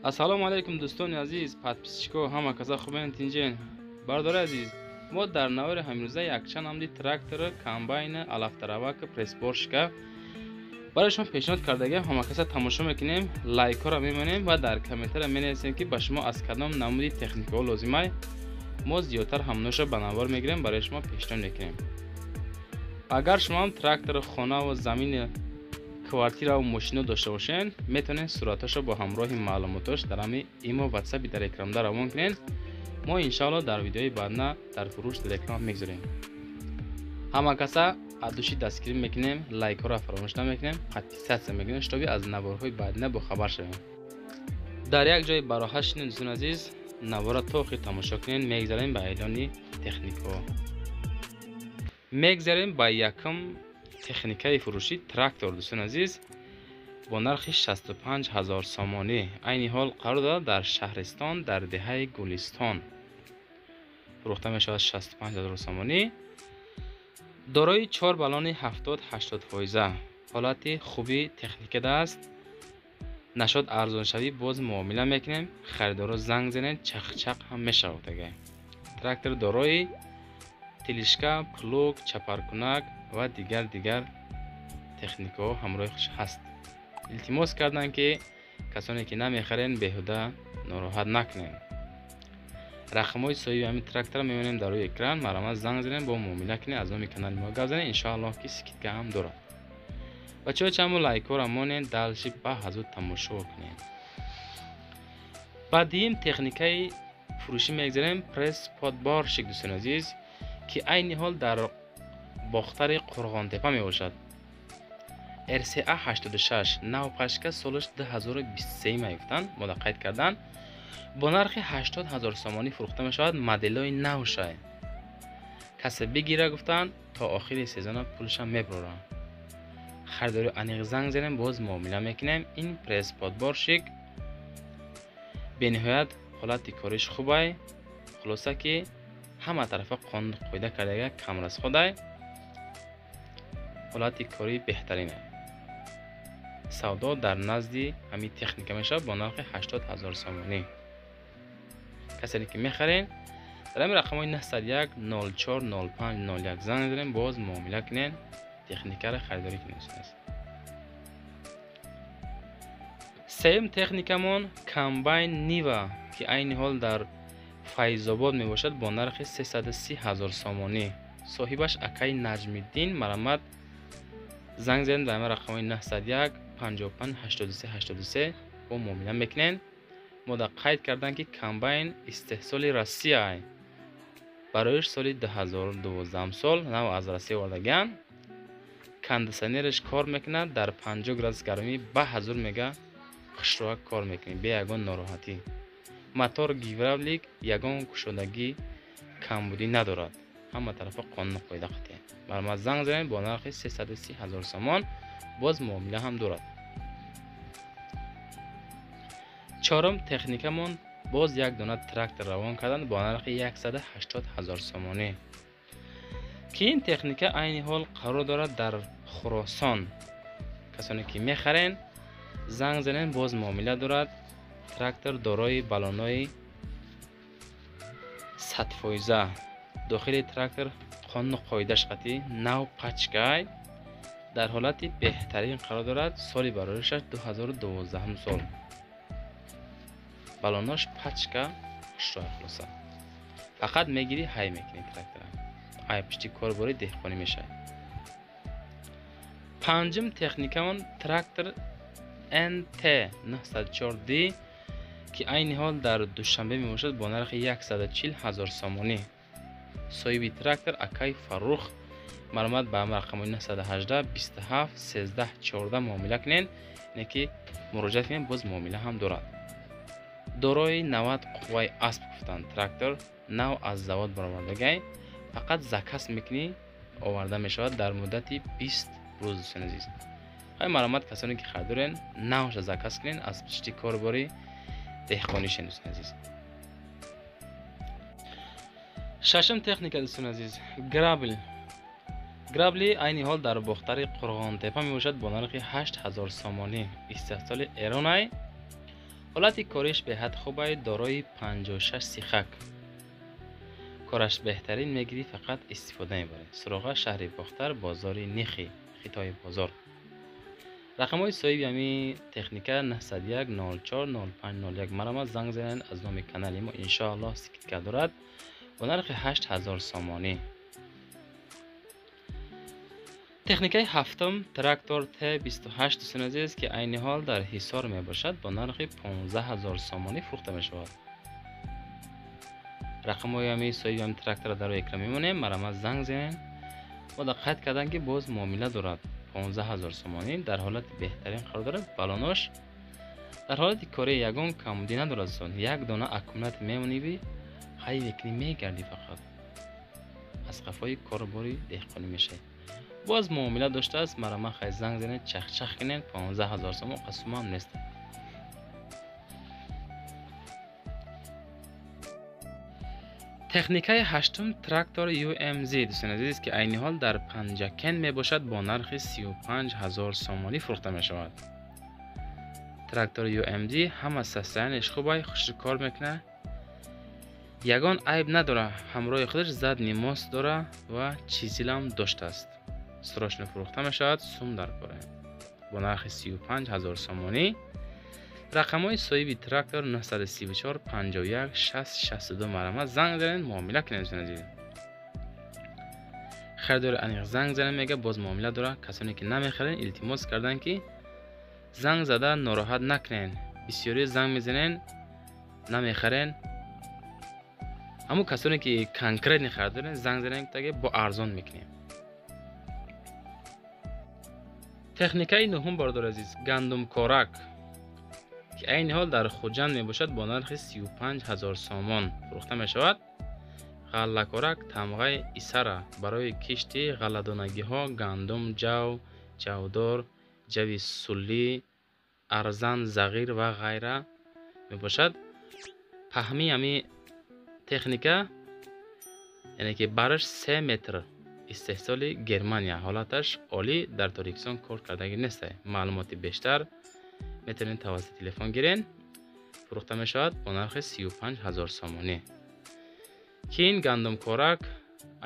Ассалому алайкум, дӯстони азиз, подписчик о, ҳама каса хубен, тинҷен? Бародари азиз, мо дар навори ҳамирӯза якчанд намуди трактор, комбайн, алафтаравак, пресс-сборщика барои шумо пешниҳод кардагиам. Ҳама каса тамошо мекунем, лайкҳоро мемонем ва дар комментария менависем, ки ба шумо аз кадом намуди техникаҳо лозимай. Мо зиёдтар ҳамоноша ба навор мегирем, барои шумо пешниҳод мекунем. Агар шумо ҳам трактор, хонаву замини, квартираву мошино дошта бошед, метавонед суратҳошо бо ҳамроҳи маълумотош дар ҳами имо, ватсапи дар экранда равон кунед. Мо иншоалло дар видеои баъдна дар фурӯш реклама мегузорем. Ҳама каса аз души дастгирӣ мекунем, лайкҳоро фаромӯш намекунем, подписаться мекунем, чтобы аз наворҳои баъдина бохабар шавем. Дар як ҷои бароҳат шинед, дӯстони азиз, навора то охир тамошо кунед. Мегзарем ба эълони техникаҳо. Мегзарем ба якум техникаи фурӯшӣ, трактор, дӯстони азиз, бо нархи 65 ҳазор сомонӣ. Айни ҳол қарор дорад дар шаҳристон, дар деҳаи Гулистон фурӯхта мешавад, 65 ҳазор сомонӣ. Дорои чор баллони 70-80 фоиза, ҳолати хуби техникада аст. Нашод арзоншавӣ боз муомила мекунем. Харидоро занг занед, чахчақ ҳам мешавад. Ага, трактор дорои тележка, плуг, чапаркунак ва дигар техникаҳо ҳамроҳи хуш ҳаст. Илтимос карданд, ки касоне ки намехарен, беҳуда нороҳат накунем. Рақамҳои соҳиби ҳамин трактора мебинем дар рӯи экран. Марҳамат, занг занем, бо муомила кунем, аз номи канали мо гап занем. Иншоаллоҳ, ки скидка ҳам дорад. Бачаҳо, чанбо лайкҳоро монед, дальше ба ҳазур тамошо кунем. Ба дуюм техникаи фурӯшӣ мегзарем, пресс подборщик, дӯстони азиз, ки айни ҳол дар Бохтари Қурғонтепа мебошад. РСА 86, нав пачка, солаш 2023 мегуфтанд, мода қайд карданд. Бо нархи 80 ҳазор сомонӣ фурӯхта мешавад. Моделҳои навшай. Касе бигира, гуфтанд, то охири сезона пулашам мебарорам. Харидори аниқ занг занем, боз муомила мекунем. Ин пресс подборщик бениҳоят ҳолати кориш хубай. Хулоса, ки ҳама тарафа қонун қоида кардага, камрасходай, ҳолати корӣ беҳтарине. Савдо дар назди ҳамин техника мешавад бо нархи 80 ҳазор сомонӣ. Касе ки мехарен, дар ҳамин рақамҳои 901 04 05 01 занг занем, боз муомила кунен, техникаро харидорӣ кунед. Сеюм техникамон комбайн Нива, ки айни ҳол дар Файзобод мебошад, бо нархи 330 ҳазор сомонӣ. Соҳибаш акаи Наҷмиддин. Марҳамат, занг занед, дар ҳамин рақамҳои 901 55 83 83 бо муомила мекунед. Мода қайд карданд, ки комбайн истеҳсоли Россия, бароиш соли 2012 сол нав аз Россия овардагианд. Кондитсионераш кор мекунад, дар 50 градус гармӣ ба ҳазур мега хушроҳак кор мекунӣ, бе ягон нороҳатӣ. Мотор гидравлик, ягон кушодагӣ, камбудӣ надорад. Ҳама тарафа қонуну қоида қатъия. Марҳамат, занг занед, бо нархи 330 ҳазор сомон боз муомила ҳам дорад. Чорум техникамон боз як дона трактор равон карданд бо нархи 180 ҳазор сомонӣ, ки ин техника айни ҳол қарор дорад дар Хуросон. Касоне ки мехарен, занг занед, боз муомила дорад. Трактор дорои баллонои 100%. Дохили трактор қонуну қоидаш қатъӣ, нав пачкай, дар ҳолати беҳтарин қарор дорад. Соли бароришаш 2012 сол, баллонош пачка, хушроя. Хулоса, фақат мегирӣ, ҳай мекунӣ трактора, ай пишти корбори деҳқонӣ мешавад. Панҷум техникамон трактор НТ 904D, ки айни ҳол дар Душанбе мебошад, бо нархи 140 ҳазор сомонӣ. Соҳиби трактор акай Фаррух. Марҳамат, ба рақамҳои 918 27 13 14 муомила кунед, ине ки муроҷиат кунед, боз муомила ҳам дорад. Дорои 90 қувваи асп, гуфтанд. Трактор нав аз завод баровардагай, фақат заказ мекунӣ, оварда мешавад дар муддати 20 рӯз. Дӯстони азиз, ҳай, марҳамат, касоне ки харидорен, навша заказ кунед, аз пишти корбори деҳқонишен, дӯстони азиз. Шашум техника, дӯстони азиз, грабли. Грабли айни ҳол дар Бохтари Қурғонтепа мебошад бо нархи 8000 сомонӣ. Истеҳсоли Эронай. Ҳолати кориш беҳад хубай, дорои 56 сихак. Кораш беҳтарин, мегирӣ фақат истифода мебарӣ. Суроға шаҳри Бохтар, бозори Нихи, Хитои бозор. Рақамҳои соҳиби ҳамин техника 901 04 05 01 марама занг занед аз номи канали мо, иншоаллоҳ скидка дорад бо нархи 8000 сомонӣ. Техникаи ҳафтум трактор Т28 дӯстони азиз, ки айни ҳол дар Ҳисор мебошад, бо нархи 15000 сомонӣ фурӯхта мешавад. Рақамҳои ҳамин соҳиби ҳамин трактора дар рӯи экран мемонем, марама занг занед. Мо қайд кардам, ки боз муомила дорад. 15000 сомонӣ дар ҳолати беҳтарин қарор дорад. Балонош дар ҳолати корӣ ягон камбудӣ надорад. Як дона аккумулятор мемониви, ҳай мекунӣ, мегардӣ, фақат аз қафои корубори деҳқонӣ мешавӣ. Боз муомила доштааст, марама хай занг занед, чахчах кунед. 15000 сомон қасумам нест. Техникаи ҳаштум трактор UMZ дӯстони азиз, ки айни ҳол дар Панҷакент мебошад, бо нархи 35000 сомонӣ фурӯхта мешавад. Трактор UMZ ҳама состоянияш хубай, хушрӯ кор мекунад, ягон айб надорад, ҳамроҳи худаш задний мост дора ва чизилам доштааст. Срочно фурӯхта мешавад, сум дар кора бо нархи 35000 сомонӣ. Рақамҳои соҳиби трактор 934 51 60 62 марама занг занед, муомила кунед. Дӯстони азиз, харидори аниқ занг занед, мега боз муомила дорад. Касоне ки намехарен, илтимос карданд, ки занг зада нороҳат накунед. Бисёри занг мезанен, намехарен. Аммо касоне ки конкретни харидорен, занг занед, таге бо арзон мекунем. Техникаи нуҳум, бародари азиз, гандумкорак, ки айни ҳол дар Хуҷанд мебошад, бо нархи 35000 сомон фурӯхта мешавад. Ғаллакорак тамғаи Исара барои кишти ғалладонагиҳо, гандум, ҷав, ҷавдор, ҷави сулӣ, арзан, зағир ва ғайра мебошад. Паҳмии ҳамин техника, яъне ки бараш 3 метр, истеҳсоли Германия, ҳолаташ олӣ, дар Тоҷикистон кор кардагӣ нест. Маълумоти бештар метавонед тавассути телефон гирен. Фурӯхта мешавад бо нархи 35000 сомонӣ. Ки ин гандумкорак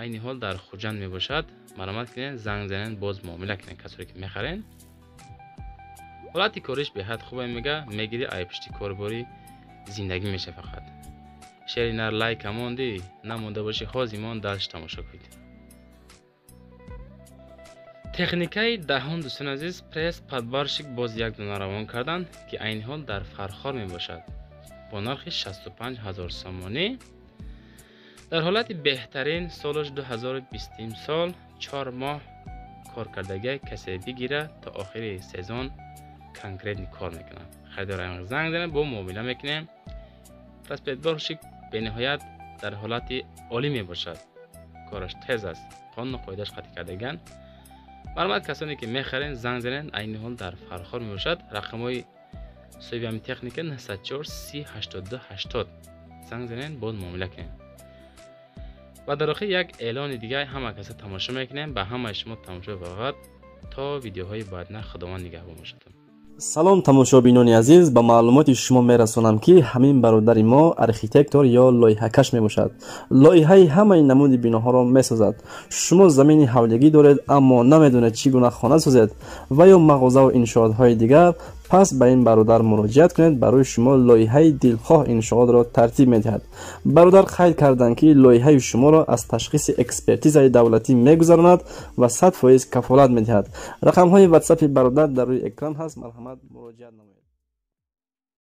айни ҳол дар Хуҷанд мебошад. Маълумот кунед, занг занед, боз муомила кунед касоне ки мехарен. Ҳолати кориш беҳад хубе, мега мегирӣ, ай пишти корборӣ зиндагӣ меша фақат. Шери нар лайка монди, намонда бошӣ, ҳозир мон дальше тамошо кунед. Техникаи даҳум дӯстони азиз, пресс подборщик боз як дона равон карданд, ки айни ҳол дар Фархор мебошад бо нархи 65000 сомонӣ. Дар ҳолати беҳтарин, солаш 2020 сол, 4 моҳ коркардагия, касе бигира то охири сезон конкретни кор мекунад. Харидор занг занед, бо муомила мекунем. Пресс подборщик бениҳоят дар ҳолати олӣ мебошад, кораш тез аст, қонуну қоидааш қатъӣ кардаган. Марҳамат, касоне ки мехарен, занг занед, айни ҳол дар Фархор мебошад. Рақамҳои соҳиби ҳамин техника 904 30 82 80, занг занед, боз муомила кунед. Ва дар охир як эълони дигар ҳама каса тамошо мекунем. Ба ҳамаи шумо тамошои фароғат то видеоҳои баъдна. Худованд нигаҳбон бошад. Салом, тамошобинони азиз, ба маълумоти шумо мерасонам, ки ҳамин бародари мо архитектор ё лоиҳакаш мебошад. Лоиҳаи ҳамаи намуди биноҳоро месозад. Шумо замини ҳавлигӣ доред, аммо намедонед чӣ гуна хона созед ва ё мағозаву иншоотҳои дигар, пас ба ин бародар муроҷиат кунед, барои шумо лоиҳаи дилхоҳ иншоотро тартиб медиҳад. Бародар қайд карданд, ки лоиҳаи шуморо аз ташхиси экспертизаи давлатӣ мегузаронад ва 100% кафолат медиҳад. Рақамҳои ватсапи бародар дар рӯи экран ҳаст, марҳамат, муроҷиат намоед.